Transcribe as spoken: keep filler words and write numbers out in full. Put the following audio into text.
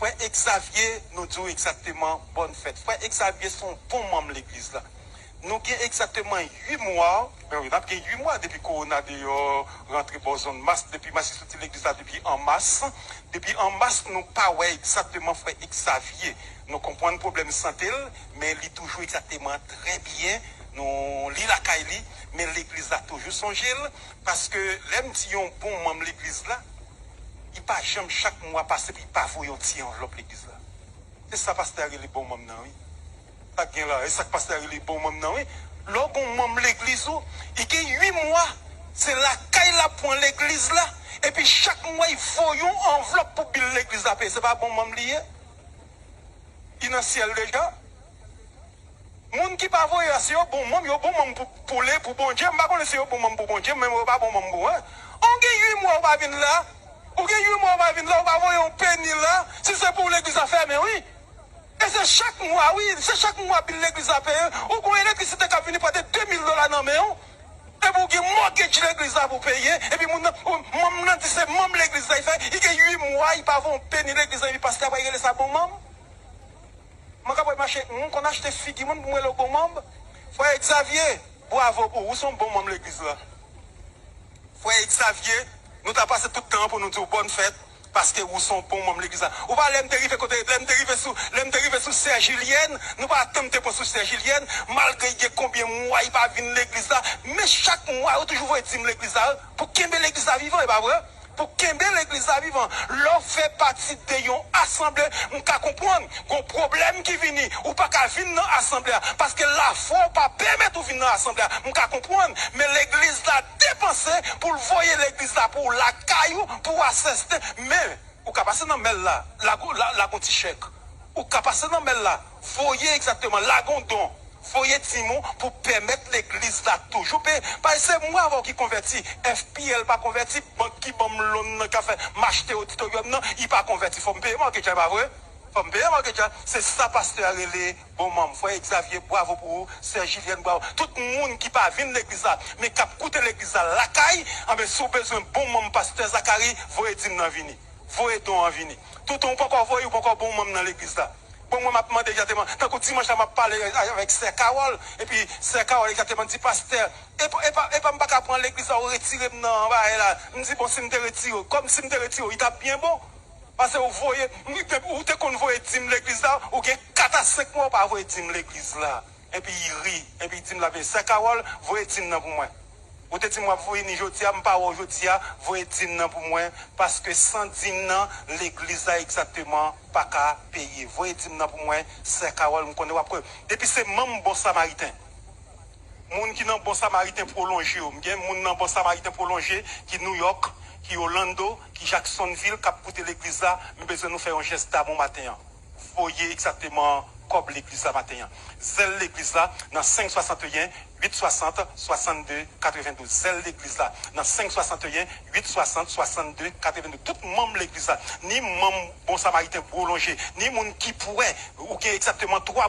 Frè Exavier, nou di w egzakteman bòn fèt. Frè Exavier se yon bon manm legliz la. Nou gen egzakteman uit mwa, men wi, n ap gen uit mwa depi kowona deyò rantre bò zòn Mas, depi Mas li soti legliz la depi an Mas. Depi an Mas, nou pa wè egzakteman frè Exavier. Nou konprann pwoblèm sante l, men li toujou egzakteman trè byen. Nou, li lakay li, men legliz la toujou sonje l, paske lè m di yon bon manm legliz la, li pa janm chak mwa pase pou li pa voye yon ti anvlòp legliz la. Se sa pastè a rele bon manm nan, wi. Sa k gen la, e sa k pastè a rele bon manm nan, wi. Lè w bon manm legliz ou, li gen uit mwa, se lakay l ap pran legliz la, epi chak mwa, li voye yon anvlòp pou bil legliz la peye. Se pa bon manm li ye? Li nan syèl deja? Moun ki pa voye a, se yo bon manm, yo bon manm pou, pou le, pou Bondye. M pa konnen si yo bon manm pou Bondye, men yo pa bon manm pou mwen. Ou gen uit mwa ou pa vin la. Ou gen uit mwa ou pa vin la, ou pa voye yon peni la. Si se pou w, legliz la fèmen, wi. E se chak mwa, wi, se chak mwa bil legliz la peye. Ou gon elektrisite k ap vini pote de mil dola nan men w. Epi ou gen mortgage legliz la pou peye. Epi moun nan, ou, manm nan di se manm legliz la, li fè, li gen uit mwa, li pa voye yon peni legliz la, epi pastè a pral rele sa bon manm. Mwen ka pral mache, mwen konn achte figi moun pou mwen rele w bon manm. Frè Exavier, bwavo pou ou, ou se yon bon manm legliz la. Frè Exavier, nou ta pase tout tan an pou nou di w bòn fèt, paske ou se yon bon manm legliz la. Ou pa lè m te rive kote, lè m te rive sou, lè m te rive sou sè Julienne, nou pa tann m te pran sou sè Julienne, malgre gen konbyen mwa li pa vin legliz la, men chak mwa yo toujou voye dim legliz la, pou kenbe legliz la vivan, e pa vre? Pou kenbe legliz la vivan. Lè w fè pati de yon asanble, m ka konprann. Gon pwoblèm ki vini, ou pa ka vin nan asanble a, paske lafwa w pa pèmèt ou vin nan asanble a. M ka konprann, men legliz la depanse pou l voye legliz la pou w lakay ou, pou w asiste. Men, ou ka pase nan mèl la, lagon, la, lagon ti chèk. Ou ka pase nan mèl la, voye egzakteman, lagon don. Voye dim ou pou pèmèt legliz la toujou peye. Paske se mwen avè w ki konvèti. F P L pa konvèti, bank ki ban m lòn nan, k ap fè m achte oditoryòm nan, li pa konvèti. Fò m peye mòtgej la, e pa vre? Fò m peye mòtgej la. Se sa pastè a rele bon manm. Frè Exavier, bwavo pou ou. Sè Julienne, bwavo. Tout moun ki pa vin legliz la, men k ap koute legliz la lakay, anben, si w bezwen bon manm pastè Zacharie, voye dim nan vini. Voye don an vini. Toutan ou poko voye, ou poko bon manm nan legliz la. Bon, mwen, m ap mande egzakteman, tankou dimanch la, m ap pale avèk sè Carole, epi sè Carole egzakteman di, pastè, e pa, e pa, e pa m pa ka pran legliz la, ou retire m nan bagay la. M di, bon, si m te retire w, kòm si m te retire w, li t ap byen bon. Paske ou voye, ou te, ou te konn voye dim legliz la, ou gen kat a senk mwa ou pa voye dim legliz la. Epi li ri, epi li di m la, men sè Carole, voye dim nan pou mwen. Ou te di m w ap vini jodi a, m pa wè w jodi a, voye dim nan pou mwen, paske san dim nan, legliz la egzakteman pa ka peye. Voye dim nan pou mwen, sè Carole, m konnen w ap kwè. Epi se manm Bon Samariten. Moun ki nan Bon Samariten pwolonje yo. M gen moun nan Bon Samariten pwolonje ki New York, ki Orlando, ki Jacksonville, k ap koute legliz la. M bezwen nou fè yon jès damou maten an. Voye egzakteman kòb legliz la maten an. Zèl legliz la nan senk swasanteyen, uit swasant, swasannde, katrevendouz. Zèl legliz la nan senk swasanteyen, uit swasant, swasannde, katrevendouz. Tout manm legliz la, ni manm Bon Samariten pwolonje, ni moun ki pwè, ou gen egzakteman twa